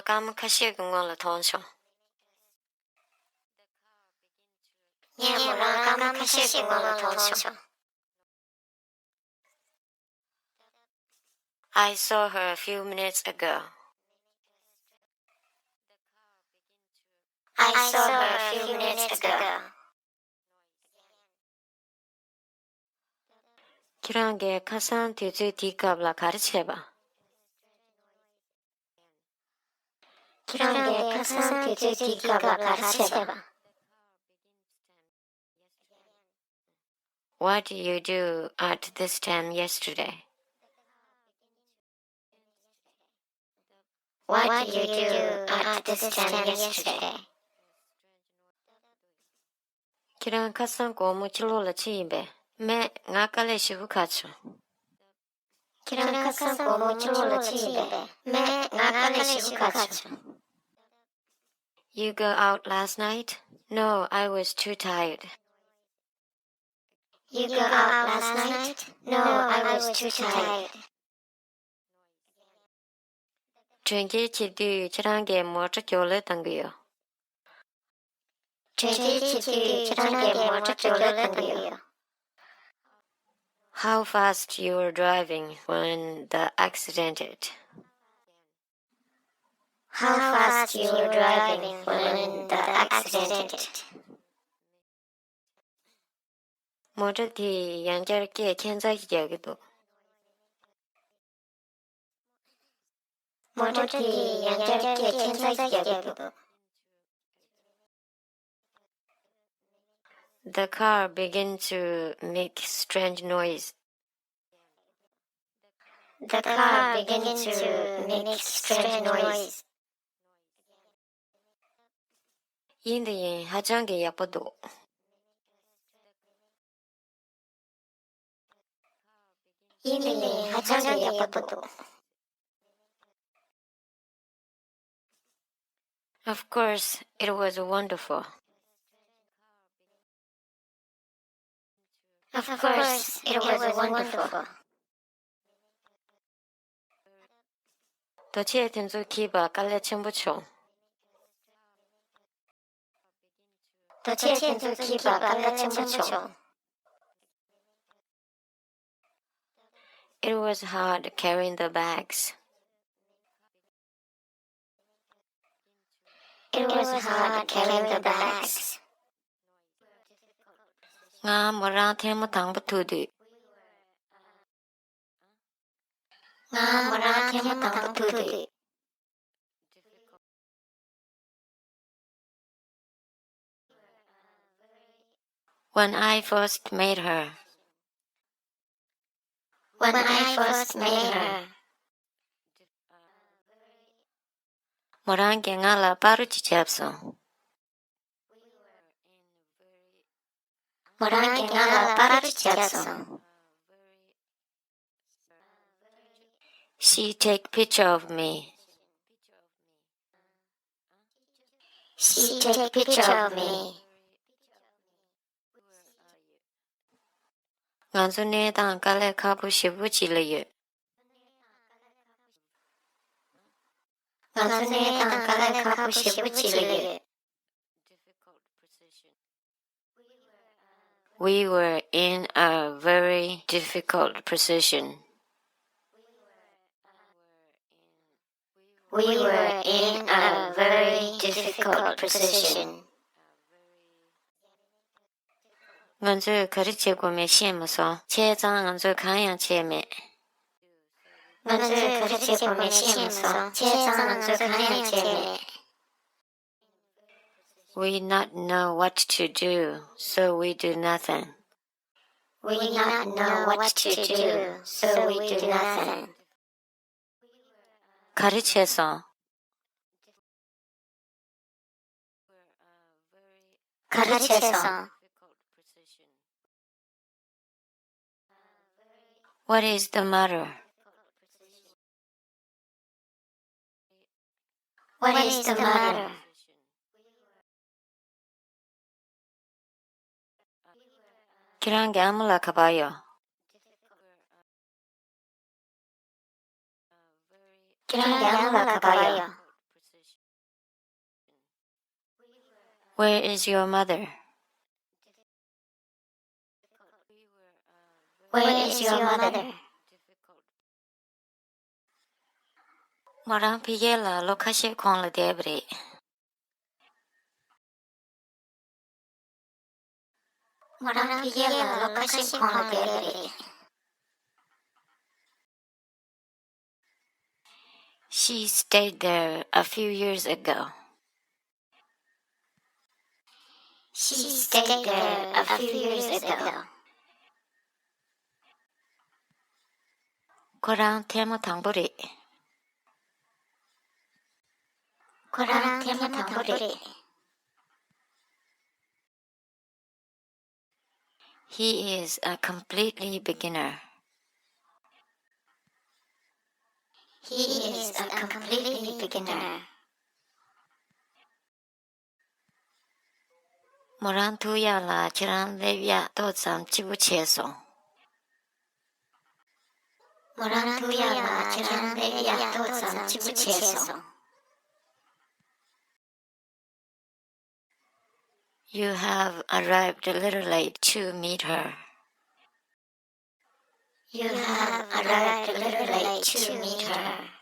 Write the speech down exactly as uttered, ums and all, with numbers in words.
སྐར་མ་ཁ་ཤས་ཀྱི་སྔོན་ལ་མཐོང་བྱུང་། ངས་མོ་རང་སྐར་མ་ཁ་ཤས་ཀྱི་སྔོན་ལ་མཐོང་བྱུང་། I saw her a few minutes ago. I saw her a few minutes ago. ཁྱེད་རང་གིས་ཁ་སང་དུས་ཚོད་དེའི་སྐབས་ལ་ག་རེ་བྱས་པ། ཁྱེད་རང་གིས་ཁ་སང་དུས་ཚོད་དེའི་སྐབས་ལ་ག་རེ་བྱས་པ། What did you do at this time yesterday? What did you do at this time yesterday? ཁྱེད་རང་ཁ་སང་དགོང་མོ་ཕྱི་ལོགས་ལ་ཕྱིན་ཡིན་པས། མེད། ང་དཀའ་ལས་ཞེ་པོ་ཁག་བྱུང་། ཁྱེད་རང་ཁ་སང་དགོང་མོ་ཕྱི་ལོགས་ལ་ཕྱིན་ཡིན་པས། མེད། ང་དཀའ་ལས་ཞེ་པོ་ཁག་བྱུང་། You go out last night? No, I was too tired. You go out last night? No, I was too tired. གྲོང་ཁྱེར་ཕྱིན་དུས་ཁྱེད་རང་གིས་མོ་ཊ་མགྱོགས་ལོས་བཏང་གི་ཡོད། གྲོང་ཁྱེར་ཕྱིན་དུས་ཁྱེད་རང་གིས་མོ་ཊ་མགྱོགས་ལོས་བཏང་གི་ཡོད། How fast you were driving when the accident hit? How fast you were driving when the accident hit? མོ་ཊ་དེས་ཡང་བསྐྱར་སྐད་ཁྱད་མཚར་ཞིག་རྒྱག་གི་འདུག་མོ་ཊ་དེས་ཡང་བསྐྱར་སྐད་ཁྱད་མཚར་ཞིག་རྒྱག་གི་འདུག The car began to make strange noise. The car began to make strange noise. དབྱིངས་དེ་ཡིན་ཧ་ཅང་གི་ཡག་པོ་འདུག་དབྱིངས་དེ་ཡིན་ཧ་ཅང་གི་ཡག་པོ་འདུག Of course, it was wonderful. Of course, it was wonderful. རྡོ་ཆས་དེ་ཚོ་འཁྱེར་བར་དཀའ་ལས་ཆེན་པོ་བྱུང་། རྡོ་ཆས་དེ་ཚོ་འཁྱེར་བར་དཀའ་ལས་ཆེན་པོ་བྱུང་། It was hard carrying the bags. It was hard carrying the bags. ང་མོ་རང་ཐལ་མོ་དང་པོ་ཐུག་དུས། ང་མོ་རང་ཐལ་མོ་དང་པོ་ཐུག་དུས། When I first met her. When I first met her. མོ་རང་གིས་ང་ལ་བར་རོ་ཅིག་བརྒྱབ་སོང་། མོ་རང་གིས་ང་ལ་བར་རོ་ཅིག་བརྒྱབ་སོང་། She take picture of me. She take picture of me. ང་ཚོ་གནས་སྟངས་དཀའ་ལས་ཁག་པོ་ཞེ་པོ་ཅིག་ལ་ཡོད། ང་ཚོ་གནས་སྟངས་དཀའ་ལས་ཁག་པོ་ཞེ་པོ་ཅིག་ལ་ཡོད། We were in a very difficult position. We were in a very difficult position. ང་ཚོས་ག་རེ་བྱེད་དགོས་མེད་ཤེས་མ་སོང་། བྱས་ཙང་ང་ཚོས་གང་ཡང་བྱས་མེད། ང་ཚོས་ག་རེ་བྱེད་དགོས་མེད་ཤེས་མ་སོང་། བྱས་ཙང་ང་ཚོས་གང་ཡང་བྱས་མེད། We not know what to do, so we do nothing. We not know what to do, so we do nothing. ག་རེ་བྱས་སོང་། ག་རེ་བྱས་སོང་། What is the matter? What is the matter? ཁྱེད་རང་གི་ཨ་མ་ལགས་ག་པར་ཡོད། ཁྱེད་རང་གི་ཨ་མ་ལགས་ག་པར་ཡོད། Where is your mother? Where is your mother? མོ་རང་ཕ་གི་ལ་ལོ་ཁ་ཤས་གོང་ལ་བསྡད་པ་རེད། མོ་རང་ཕ་གི་ལ་ལོ་ཁ་ཤས་གོང་ལ་བསྡད་པ་རེད། She stayed there a few years ago. She stayed there a few years ago. ཁོ་རང་ཐེངས་མ་དང་པོ་རེད། ཁོ་རང་ཐེངས་མ་དང་པོ་རེད། He is a completely beginner. He is a completely beginner. མོ་རང་ཐུག་ཡག་ལ་ཁྱེད་རང་སླེབས་ཡག་ཏོག་ཙམ་སྐྱིད་པོ་བྱས་སོང་། མོ་རང་ཐུག་ཡག་ལ་ཁྱེད་རང་སླེབས་ཡག་ཏོག་ཙམ་སྐྱིད་པོ་བྱས་སོང་། You have arrived a little late to meet her. You have arrived a little late to meet her.